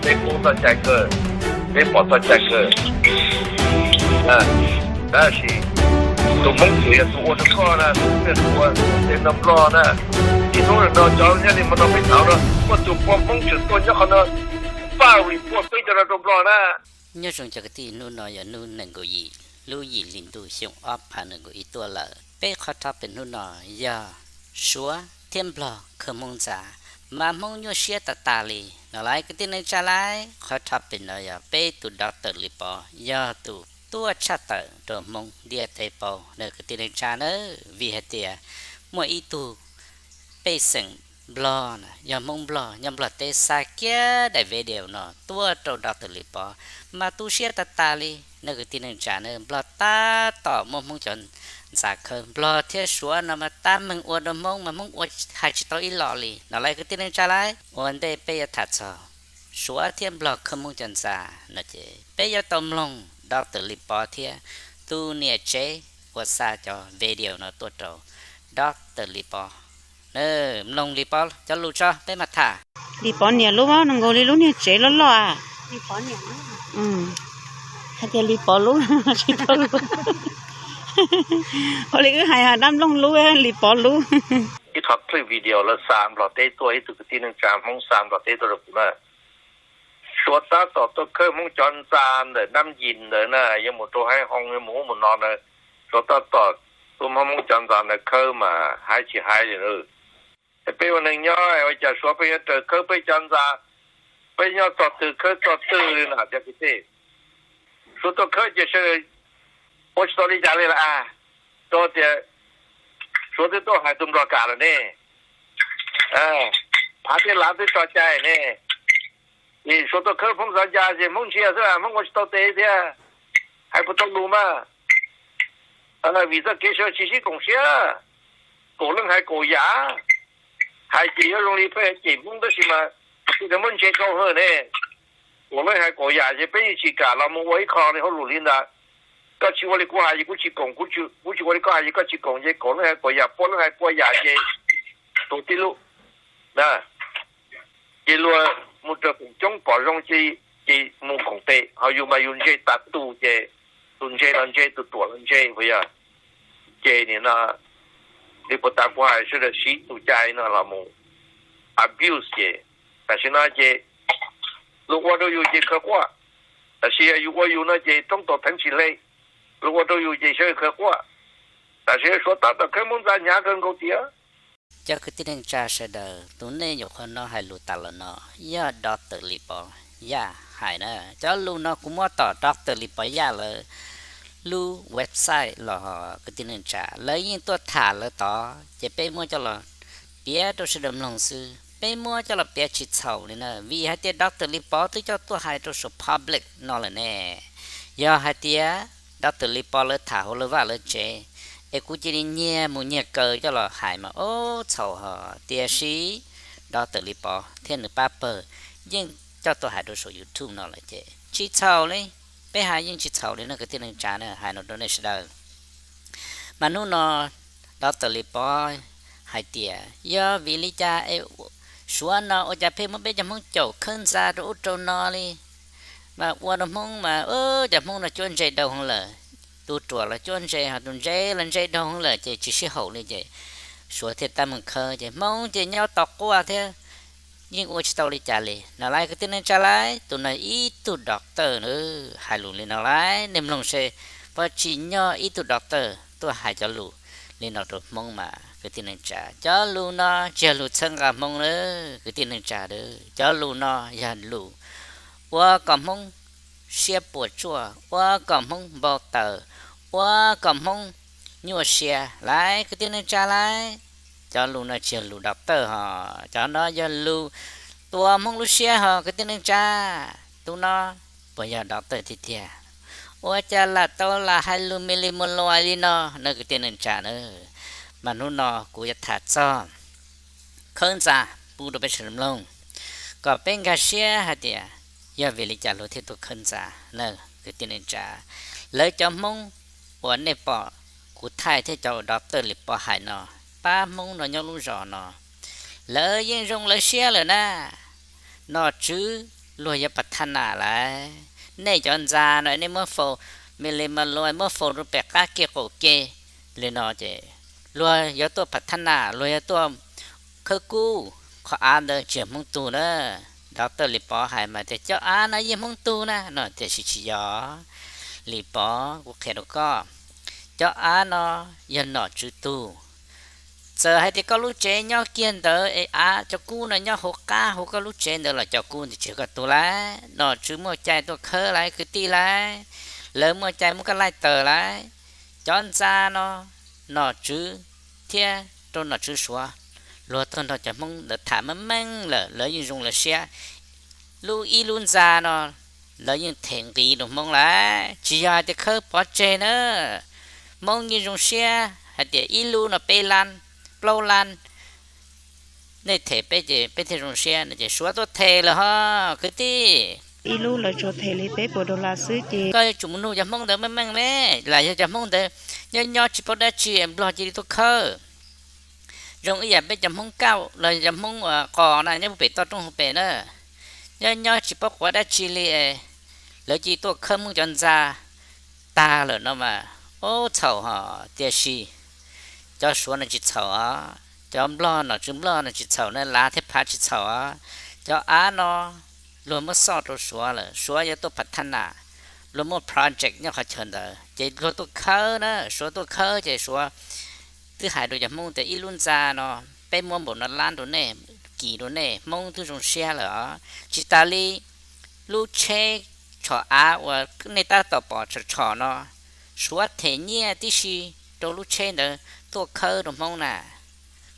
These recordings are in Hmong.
peb poob txoj cai kawg, peb pom txoj cai kawg. Tab sis tus Hmoob Xyooj yog tus ua rau koj na, tus ua tes no Nplog na. Txij hnub no cov nyob li hmo no peb thaum no muaj tus pua Hmoob tseem tuaj nyob qhov no, pab report peb cov no rau Nplog na. Nyob zoo cov kwv tij, hnub no yog hnub nees nkaum yim lub yim hli ntuj xyoo ob phav nees nkaum ib tuaj lawm. Peb qhov topic hnub no yog Suav thiab Nplog khawb Hmoob ntxa, mas Hmoob nyuaj siab tas tas li no lauj kwv tij neej tsa lauj. Qhov topic no yog peb tus doctor Lis Pov yog tus tuaj tshaj tawm rau Hmoob ntiaj teb paub na kwv tij neej tsa na, vim hais tias muaj ib tug pej xeem Nplog na, yog Hmoob Nplog nyob Nplog teb xa kiag daim video no tuaj rau doctor Lis Pov, mas tu siab tas tas li na kwv tij neej tsa na. Nplog tab tom muaj Hmoob cov ntxa khawb, Nplog thiab Suav no mas tab meeg ua rau Hmoob mas Hmoob ua hais tsis tau ib los li no lauj kwv tij neej tsa lauj. Ua ntej peb yuav tham txog Suav thiab Nplog khawb Hmoob cov ntxa no ces peb yuav tau mloog doctor Lis Pov thiab tus niam tsev uas xa cov video no tuaj rau doctor Lis Pov. Mloog Lis Pov cov lus tso peb mam tham. Lis Pov niam lub, nees nkaus li lub niag tsev loj loj a. Hais tias Lis Pov lub, tsis tau lub. Ua li wb hais dab nplooj lub, Lis Pov lub. Ib qho clip video lawv xa Nplog teb tuaj, ib tug kwv tij neej tsa Hmoob xa Nplog teb tuaj rau kuv na. Suav tab tom tuaj khawb Hmoob cov ntxa ntawm Nab Yis ntawd na, yuav mus rau Haib Hoo, yuav mus ub mus no na. Suav tab tom tuaj muab Hmoob cov ntxa ntawd khawb mas hais tsis hais li. Peb ua neeg nyob ua cas Suav pheej yuav raws khawb peb cov ntxa, peb nyob txog twg khawb txog twg li na cov kwv tij. Suav tuaj khawb ces sawv daws ua tsis tau li cas li lawm a, rau tias Suav twb tuaj hais tus Nplog kam lawm ne, phav thiab lav twb tso cai ne. Ces Suav tuaj khawb Hmoob txhua ncas ces Hmoob ntsia xwb, Hmoob ua tsis tau tes thiab. Hais puas tau lus mas, vim txoj kev sawv daws tsis sib koom siab, kaum leej hais kaum yam. Hais ces yuav zoo li pheej cem Hmoob tab sis mas tsis muab ntse dhau hwv ne. Kaum leej hais kaum yam ces peb yeej tsis kam los mus ua ib qho li hauj lwm li ntawd. Koj tsis ua li kuv hais ces kuv tsis koom, kuv tsis ua li koj hais ces koj tsis koom, ces kaum leej hais kaum yam, pua leej hais pua yam ces tus tib lub na. Ces luag mus raws feem coob pom zoo ces mus koom tes, ho yus mas yus ntse tas tus ces tus ntse los ntse, tus ruam los ntse puas yog? Ces nim no li puas tas kuv hais sawv daws siv tus cai no los mus abuse ces tam sim no ces luag ua rau yus ces khawv quaj, tab sis yog yus ua yus no ces roob tau theev tsis hle. Luag ua rau yus ces sawv daws khawv quaj. Tam sim Suav tab tom khawb Hmoob ntxa hnyav kawg nkaus tiag. Cov kwv tij neej tsa sawv daws, tus nej nyuam qhuav hnov hais lus tas los no yog doctor Lis Pov Yaj hais na. Cov lus no kuv muab tom doctor Lis Pov Yaj lawv lub website los kwv tij neej tsa, lawv yeej tuaj tham lawv tod ces peb muab coj los piav rau sawv daws mloog xwb, peb muab coj los piav tsis txhaum li na, vim hais tias doctor Lis Pov twb coj tuaj hais rau saum public no lawm ne. Yog hais tias doctor Lis Pov lawv tham hauv lawv vaj lawv tsev es kuv cia li nyiag mus nyiag kaw coj los hais mas ub txhaum ho, tiam sis doctor Lis Pov thiab nws pab pawg yeej coj tuaj hais rau saum YouTube no lawm ces tsis txhaum li. Peb hais yeej tsis txhaum li no kwv tij neej tsa na, hais no rau nej sawv daws. Mas hnub no doctor Lis Pov hais tias yog vim li cas es Suav no ua cas pheej muab peb cov Hmoob caum khawb ntxa rau ub rau no li, mas ua rau Hmoob mas cov Hmoob no cuab ntse dhau heev lawm. Tus ruam los cuab ntse, ho tus ntse los ntse dhau heev lawm ces tsis sib haum li ces Suav thiaj tab meeg khawb ces Hmoob ces nyob tau quaj thiab yeej ua tsis tau li cas li no lauj kwv tij neej tsa lauj. Tus no ib tug doctor na hais lus li no lauj, nej mloog seb puas tsim nyog ib tug doctor tuaj hais cov lus li no rau Hmoob mas kwv tij neej tsa. Cov lus no tsis yog lus txhawb nqa Hmoob na kwv tij neej tsa, cov lus no yog lus ua kom Hmoob siab puas tsuaj, ua kom Hmoob npau taws, ua kom Hmoob nyuaj siab lauj kwv tij neej tsa lauj. Cov lus no tsis yog lus doctor ho, cov no yog lus tua Hmoob lub siab ho kwv tij neej tsa. Tus no puas yog doctor tiag tiag? Ua cas lam tau lam hais lus me li muas luas li no na kwv tij neej tsa na. Mas hnub no kuv yuav tham txog khawb ntxa pub rau peb sawv daws mloog, kom peb nkag siab hais tias yog vim li cas luag thiaj tuaj khawb ntxa na kwv tij neej tsa. Lawv cov Hmoob uas nej pom kuv thaij thiab cov doctor Lis Pov hais no, pab Hmoob no nyob lub zos no, lawv yeej zoo lawv siab lawm na. Nom tswv luag yuav phav thab nas lawm. Nej cov ntxa no nej muab faus, me li mas luag muab faus rau pem qab ke qaum ke li no ces luag yuav tuaj phav thab nas, luag yuav tuaj khawb kub. Qhov av ntawd tsis yog Hmoob tug na. Doctor Lis Pov hais mas tias cov av no yeej Hmoob tug na no, tiam sis tsis yog. Lis Pov, kuv qhia rau koj, cov av no yog nom tswv tug. Txawm hais tias koj lub tsev nyob kiag ntawd es av cov kub no nyob hauv qab hauv koj lub tsev ntawd los cov kub ntawd tsis yog koj tug lauj. Nom tswv muaj cai tuaj khawb lauj kwv tij lauj. Lawv muaj cai muab koj laij tawm lauj. Cov ntxa no nom tswv thiab rau nom tswv Suav, luag tuaj nrog cov Hmoob ntawd tham meej meej lawm lawv yeej zoo lawv siab. Lub ib lub ntxa no lawv yeej them nqi rau Hmoob lauj, tsis yog hais tias khawb pov tseg na. Hmoob yeej zoo siab hais tias ib lub no peb lab, plaub lab, nej them peb ces peb thiaj zoo siab no ces Suav tuaj them lawm ho kwv tij. Ib lub lawv tsuas them li peb puas dollar xwb ces koj yuav tsum mus nug cov Hmoob ntawd meej meej ne, los yog cov Hmoob ntawd nyob nyob tsis paub dab tsi Nplog cia li tuaj khawb. Zoo ib yam peb cov Hmoob Kauj los cov Hmoob uas qos na nyob pem toj roob hauv pes na, nyob nyob tsis paub quav dab tsi li, lawv cia li tuaj khawb Hmoob cov ntxa tag lawm no mas, ub txhaum ho. Tiam sis cov Suav no tsis txhaum os, cov Nplog nom tswv Nplog no tsis txhaum na, lav thiab phav tsis txhaum os. Cov av no luag muab xoj rau Suav lawm, Suav yuav tuaj phav thab nas, luag muaj project nyob qhov chaw ntawd ces luag tuaj khawb na, Suav tuaj khawb ces Suav twb hais rau cov Hmoob tias ib lub ntxa no peb muab npaum no lab rau nej, kis rau nej, Hmoob twb zoo siab lawm os. Tsis tas li lub tsheb tshom av uas nej tab tom pom tshom tshom no, Suav them nyiaj tib si rau lub tsheb ntawd tuaj khawb rau Hmoob na.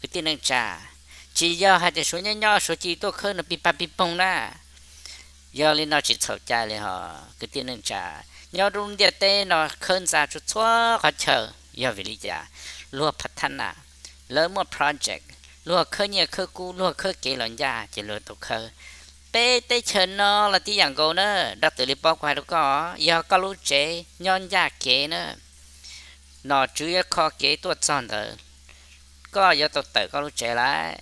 Kwv tij neej tsa, tsis yog hais tias Suav nyob nyob Suav cia li tuaj khawb no pig pag pig poog na. Yog li no tsis txhaum cai li ho kwv tij neej tsa. Nyob rau ntiaj teb no khawb ntxa txhua txhua qhov chaw, yog vim li cas? Luag phav thab nas, lawv muaj project, luag khawb nyiaj khawb kub, luag khawb kev los ncaj ces luag tau khawb. Peb teb chaws no los tib yam nkaus na. Doctor Lis Pov, kuv hais rau koj, yog koj lub tsev nyob ncaj kev na, nom tswv yuav kho kev tuaj txog ntawd, koj yuav tau tawm koj lub tsev lauj.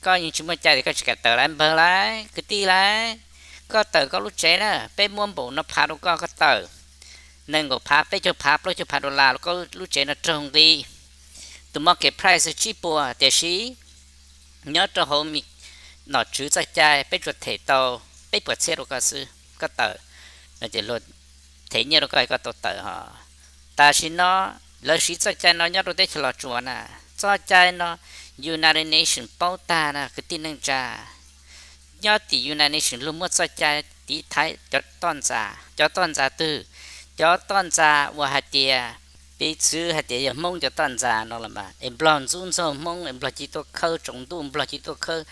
Koj yeej tsis muaj cai tias koj tsis kam tawm lauj npawg lauj kwv tij lauj. Koj tawm koj lub tsev na, peb muab npaum no phav rau koj, koj tawm nees nkaum phav, peb caug phav, plaub caug phav dollar los koj lub tsev no raug nqi. Tus market price tsib puas, tiam sis nyob rau hauv nom tswv txoj cai peb tsuas them tau peb puas txhiab rau koj xwb, koj tawm no ces luag them nyiaj rau koj, koj tau tawm ho. Tam sim no lawv siv txoj cai no nyob rau teb chaws Los Tsuas na. Txoj cai no United Nations paub tag na kwv tij neej tsa. Nyob tim United Nations luag muaj txoj cai tiv thaiv cov toj ntxas. Cov toj ntxas twg? Cov toj ntxas uas hais tias piv txwv hais tias yog Hmoob cov toj ntxas no los mas es Nplog ntxub ntxaug Hmoob es Nplog cia li tuaj khawb, tsaus ntuj Nplog cia li tuaj khawb,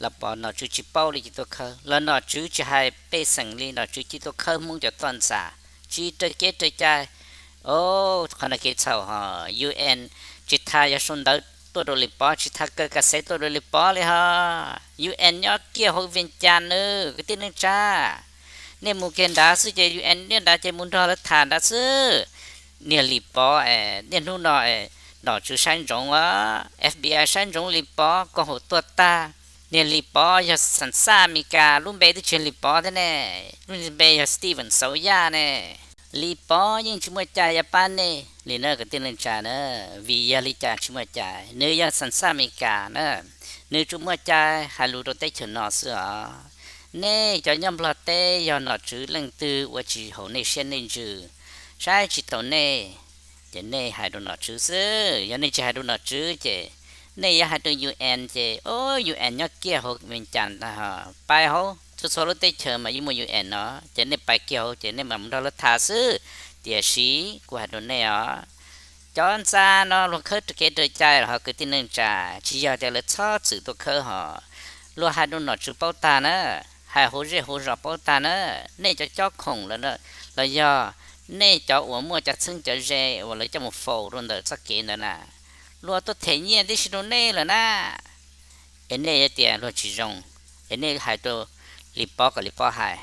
los pom nom tswv tsis paub li cia li tuaj khawb, los nom tswv tsis hais pej xeem li nom tswv cia li tuaj khawb Hmoob cov toj ntxas, tsis raws kev raws cai. Qhov no kev txhaum ho. UN tsis tas yog sau ntawv tuaj rau Lis Pov, tsis tas kaw kas xev tuaj rau Lis Pov li ho. UN nyob kiag hauv Vias Cas nws kwv tij neej tsa. Nej mus kiag nrad xwb ces UN niaj nrad ces mus nrog lawv tham nrad xwb. Niag Lis Pov es niaj hnub no nom tswv saib ntsoov, FBI saib ntsoov Lis Pov koom haum tuag tag. Niag Lis Pov yog xam xaj Amelikas, lub npe twb tsis yog Lis Pov thiab ne, lub npe yog Steven Xauv Yaj ne. Lis Pov yeej tsis muaj cai yuav pab nej li na kwv tij neej tsa na. Vim yog li cas tsis muaj cai? Nws yog xam xaj Amelikas na, nws tsuas muaj cai hais lus rau teb chaws no xwb os. Nej cov nyob Nplog teb yog nom tswv leej twg ua tsis haum nej siab nej ntsws, saib tsis taus nej, ces nej hais rau nom tswv xwb. Yog nej tsis hais rau nom tswv ces nej yuav hais rau UN ces, o, UN nyob kiag hauv Vias Cas ntag ho. Pais hauv txhua txhua lub teb chaws mas yeej muaj UN no, ces nej pais kiag hauv ces nej mam mus nrog lawv tham xwb. Tiam sis kuv hais rau nej os, cov ntxa no luag khawb kev raws cai los ho kwv tij neej tsa, tsis yog tias lawv txhob txwm tuaj khawb ho. Luag hais rau nom tswv paub tag na, hais hauv zej hauv zos paub tag na. Nej cov cob khoom los yog nej cov uas muaj cov txheeb cov ze uas lawv coj mus faus rau ntawm txoj kev ntawd na, luag tuaj them nyiaj tib si rau nej lawm na. Es nej yuav tias luag tsis zoo, es nej hais rau Lis Pov kom Lis Pov hais.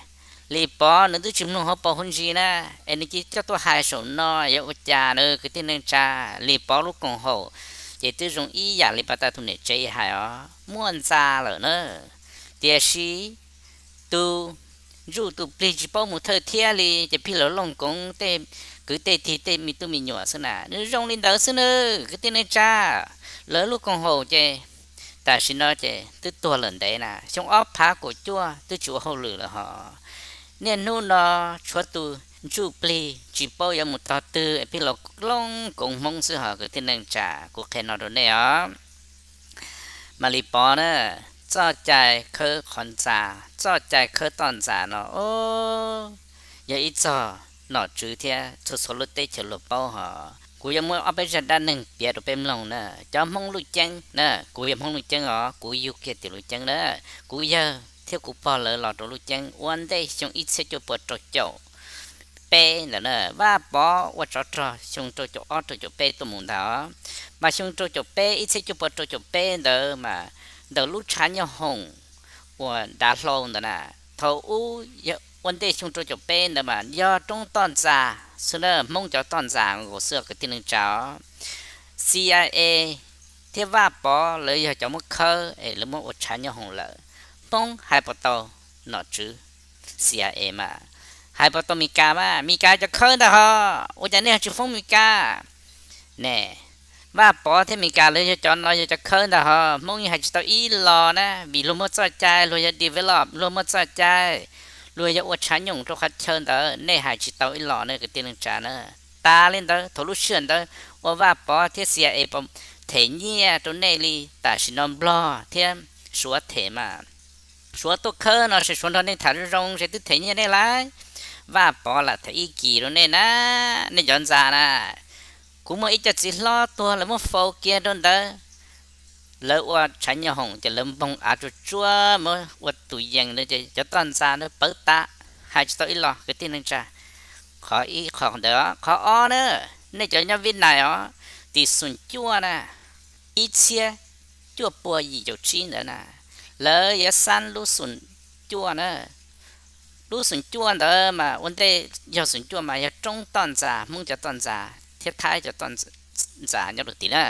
Lis Pov nws twb tsis mloog hauv paus hauv ntsis na, es nws cia li coj tuaj hais saum no yuav ua cas na kwv tij neej tsa. Lis Pov lub koom haum ces twb zoo ib yam li pas tas tus niam tsev hais os, muaj ntxa lawm na. Tiam sis tus ntsuj tus plig tsis paub mus thawj thiab li ces pheej los looj koov tej kwv tej tij tej me tub me nyuam xwb na. Nws zoo li ntawd xwb na, kwv tij neej tsa, lawv lub koom haum ces tam sim no ces twb tuag lawm ntev na, xyoo ob phav kaum cuaj twb tsis ua hauj lwm lawm hos. Niaj hnub no tshuav tus ntsuj plig tsis paub yuav mus tog twg es pheej los looj koov Hmoob xwb hos kwv tij neej tsa, kuv qhia no rau nej os. Mam li pov na, txoj cai khawb qhov ntxa, txoj cai khawb toj ntxa no, o, yog ib txog nom tswv thiab txhua txhua lub teb chaws luag paub hos. Kuv yuav muab ob peb zaj dab neeg piav rau peb mloog na. Cov Hmoob Luj Ceeb na, kuv yog Hmoob Luj Ceeb os, kuv yug kiag tim Luj Ceeb na. Kuv yawg thiab kuv pog lawv los rau Luj Ceeb ua ntej xyoo ib txhiab cuaj pua rau caum peb ntawd na. Vaj Pov ua tsov rog xyoo rau caum ob rau caum peb tuaj mus ntag os. Mas xyoo rau caum peb, ib txhiab cuaj pua rau caum peb ntawd mas ntawm lub tshav nyooj hoom uas dav hlau ntawd na, thaum ub ua ntej xyoo rau caum peb ntawd mas yog roob toj ntxa xwb na, Hmoob cov toj ntxa nkaus xwb kwv tij neej tsa os. C I A thiab Vaj Pov lawv yog cov muab khawb es lawv muab ua tshav nyooj hoom lawm. Hmoob hais puas tau nom tswv C I A mas, hais puas tau Mes Kas mas, Mes Kas cov khawb ntag hos, ua cas nej ho tsis foob Mes Kas ne? Vaj Pov thiab Mes Kas lawv yog cov no yog cov khawb ntag hos, Hmoob yeej hais tsis tau ib los na, vim luag muaj txoj cai, luag yog develop, luag muaj txoj cai, luag yog ua tshav nyooj rau qhov chaw ntawd, nej hais tsis tau ib los ne kwv tij neej tsa na. Tas li ntawd, thaum lub sij hawm ntawd ua Vaj Pov thiab C I A them nyiaj rau nej li, tam sim no Nplog thiab Suav them mas. Suav tuaj khawb no ces Suav nrog nej tham zoo zoo ces twb them nyiaj nej lauj. Vaj Pov lam them ib kis rau nej na, nej cov ntxa na. Kuv muaj ib co txiv hlob tuag lawv muab faus kiag rau ntawd, lawv ua tshav nyooj hoom ces lawv npoog av tsuag tsuag muab ua tus yees ntawd ces cov toj ntxa ntawd pawv tas, hais tsis tau ib los kwv tij neej tsa. Qhov ib qho ntawd, qhov ob na, nej cov nyob Vib Nais os, tim xoom cuaj na, ib txhiab cuaj pua yim caum tsib ntawd na, lawv yuav xab lub xoom cuaj na. Lub xoom cuaj ntawd mas ua ntej yog xoom cuaj mas yog roob toj ntxa, Hmoob cov toj ntxa thiab Thaib cov toj ntxa nyob rau tim na.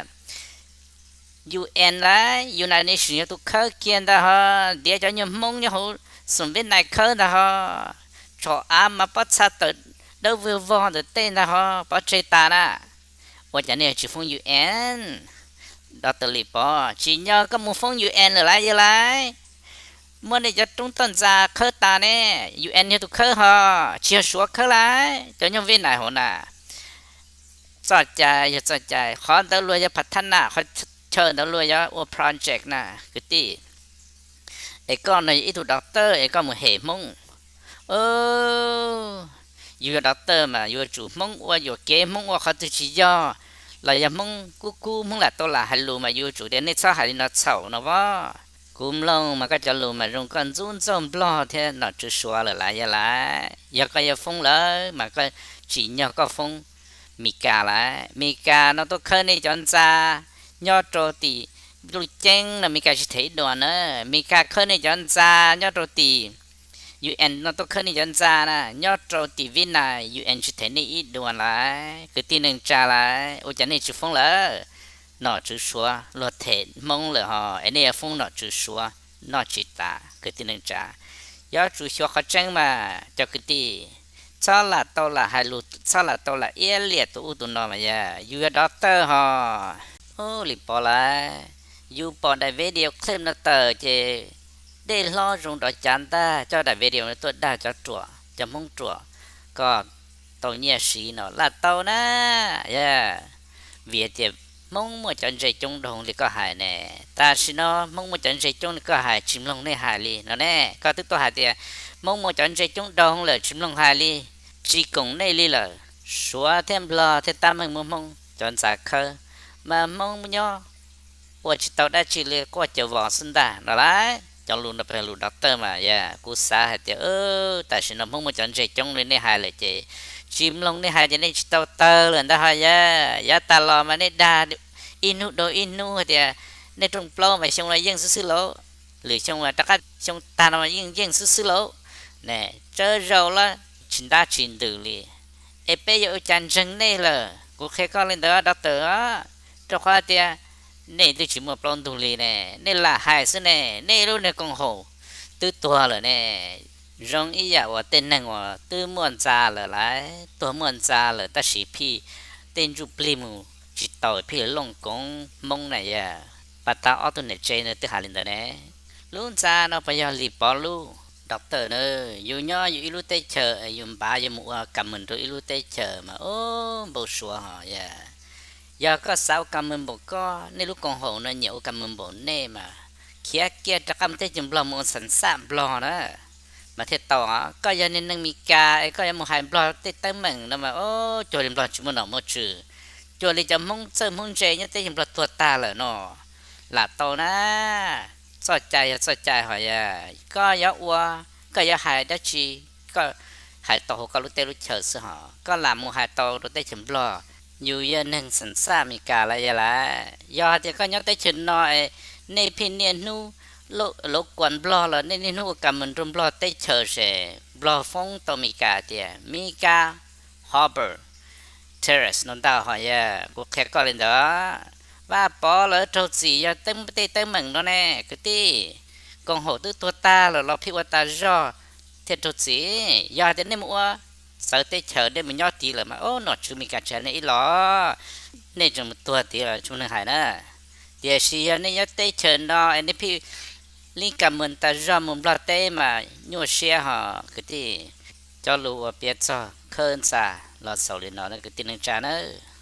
U N lawv, United Nations yog tus khawb kiag ntag hos, ntiav cov nyuag Hmoob nyob hauv xoom Vib Nais khawb ntag hos. Tsom av mas pob txha tawm dawb vwg vog ntawm tej ntag hos, pov tseg tas na. Ua cas nej tsis foob U N? Doctor Lis Pov, tsim nyog koj mus foob U N lawm lauj yawg lauj. Muab nej cov roob toj ntxa khawb tas ne, U N yog tus khawb hos, tsis yog Suav khawb lauj, cov nyob Vib Nais hauv na. Txoj cai yog txoj cai, qhov ntawd luag yog phav thab na, qhov chaw ntawd luag yog ua project na kwv tij. Es koj no yog ib tug doctor es koj mus hem Hmoob. Yus yog doctor mas yuav tsum Hmoob ua yuam kev, Hmoob ua qhov twg tsis yog los yog Hmoob kub kub, Hmoob lam tau lam hais lus mas yuav tsum tias nej txhob hais li no txhaum no as. Kuv mloog mas koj cov lus mas zoo koj ntxub ntxaug Nplog thiab nom tswv Suav lawm lauj yawg lauj. Yog koj yuav foob lawm mas koj tsim nyog koj foob Mes Kas lauj. Mes Kas no tuaj khawb nej cov ntxa nyob rau tim Luj Ceeb no, Mes Kas tsis them ib duas na. Mes Kas khawb nej cov ntxa nyob rau tim U N no tuaj khawb nej cov ntxa na, nyob rau tim Vib Nais U N tsis them nej ib duas lauj. Kwv tij neej tsa lauj, ua cas nej tsis foob lawm? Nom tswv Suav luag them Hmoob lawm hos es nej yuav foob nom tswv Suav noj tsis tas kwv tij neej tsa. Yuav tsum xyuas qhov tseeb mas cov kwv tij, txhob lam tau lam hais lus, txhob lam tau lam iab liam tus ub tus no mas yog yus yog doctor hos. Ub, Lis Pov lauj, yus pom daim video clip no tawm ces dej hlob zoo dov cav ntag, coj daim video no tuaj dag cov ruam, cov Hmoob ruam kom tau nyiaj siv no lam tau na. Yog vim tias Hmoob muaj cov ntse coob dhau li koj hais ne. Tam sim no Hmoob muaj cov ntse coob li koj hais tsis mloog nej hais li no ne. Koj twb tuaj hais tias Hmoob muaj cov ntse coob dhau lawm tsis mloog hais li, tsis koom nej li lawm. Suav thiab Nplog thiab tab meeg muab Hmoob cov ntxa khawb, mas Hmoob nyob ua tsis tau dab tsi li, quaj cav vos xwb ntag no lauj. Cov lus no pem lus doctor mas yog kuv xav hais tias tam sim no Hmoob muaj cov ntse coob li nej hais lawm ces tsis mloog nej hais ces nej tsis tau tawg lawm ntag ho yog. Yav tas los mas nej dag ib hnub dhau ib hnub hais tias nej rooj plaub mas xyoo no yeej xwb xwb lauj, lwm xyoo mas rov qab xyoo tag no mas yeej yeej xwb xwb lauj. Ne, tsawg zaus los tsis ntab tsis ntws li. Es peb yuav ua cas ntseeg nej lawm? Kuv qhia koj li ntawd doctor, rau qhov tias nej twb tsis muaj plaub ntug li ne, nej lam hais xwb ne, nej lub niag koom haum twb tuag lawm ne. Zoo ib yam uas tej neeg uas twb muaj ntxa lawm lauj, tuag muaj ntxa lawm tab sis phij tej ntsuj plig mus tsis tau, phij looj koov hmoob na yog, pas tag ob tug niam tsev ntawd twb hais li ntawd ne. Lub ntxa no puas yog Lis Pov lub? Doctor na, yus nyob yus ib lub teb chaws, yus npav yuav mus ua kam mus rau ib lub teb chaws mas ub npau suav hos yog. Yog koj xav ua kam mus npaum koj, nej lub koom haum no nyiam ua kam mus npaum nej mas khiav kiag rov qab mus teb chaws Nplog mus ua xam xaj Nplog na. Mas thiaj tau. Koj yog niag neeg Mes Kas es koj yuav mus hais Nplog tej teeb meem no mas ub cuag li Nplog tsis muaj nom muaj tswv, cuag li cov Hmoob txawj Hmoob ntse nyob teb chaws Nplog tuag tag lawm no. Lam tau na, txoj cai yog txoj cai hos yog. Koj yuav ua, koj yuav hais dab tsi, koj hais tau hauv koj lub teb lub chaws xwb hos koj lam mus hais tau rau teb chaws Nplog, yus yog neeg xam xaj Mes Kas lawm yog lawm. Yog hais tias koj nyob teb chaws no es nej phij niaj hnub lov kuas Nplog los nej niaj hnub ua kam mus rau Nplog teb chaws ces Nplog foob tau Mes Kas tias Mes Kas Harbour Terrace no ntag hos yog. Kuv qhia koj li ntawd, Vaj Pov lawv raug txim yog tej teeb meem no ne kwv tij. Koom haum twb tuag tag lawm los phij ua tas zog thiaj raug txim. Yog hais tias nej mus ua txawv teb chaws nej mus nyob tid lawm mas ub nom tswv Mes Kas tsis hais nej ib los, nej tseem mus tuag tid los tsis muaj neeg hais na. Tiam sis yog nej nyob teb chaws no es nej phij li kam mus tas zog mus Nplog teb mas nyuaj siab hos kwv tij. Cov lus uas piav txog khawb ntxa los xaus li no kwv tij neej tsa nawb.